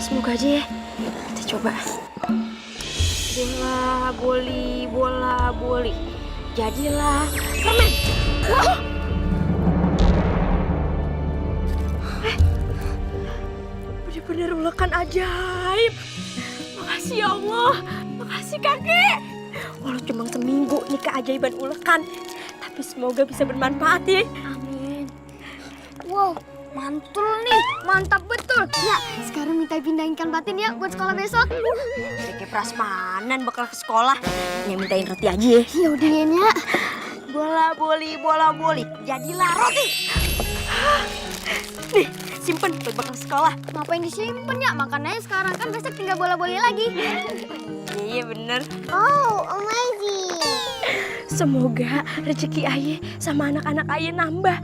Semoga aja ya. Kita coba. Bola boli. Jadilah permen. Wah! Bener-bener ulekan ajaib. Makasih ya Allah. Makasih kakek. Walau cuma seminggu nih keajaiban ulekan. Tapi semoga bisa bermanfaat ya. Amin. Wow, mantul nih. Mantap betul. Ya, sekarang minta pindahin ikan batin ya buat sekolah besok. Kakek prasmanan bakal ke sekolah. Yang mintain roti aja ya. Ya udah ya. Bola boli. Jadilah roti. Nih, simpen buat bakal sekolah. Ngapain disimpen ya? Makan aja sekarang kan besok tinggal bola-boli lagi. Iya bener. Oh, amazing. Semoga rezeki Aye sama anak-anak Aye nambah.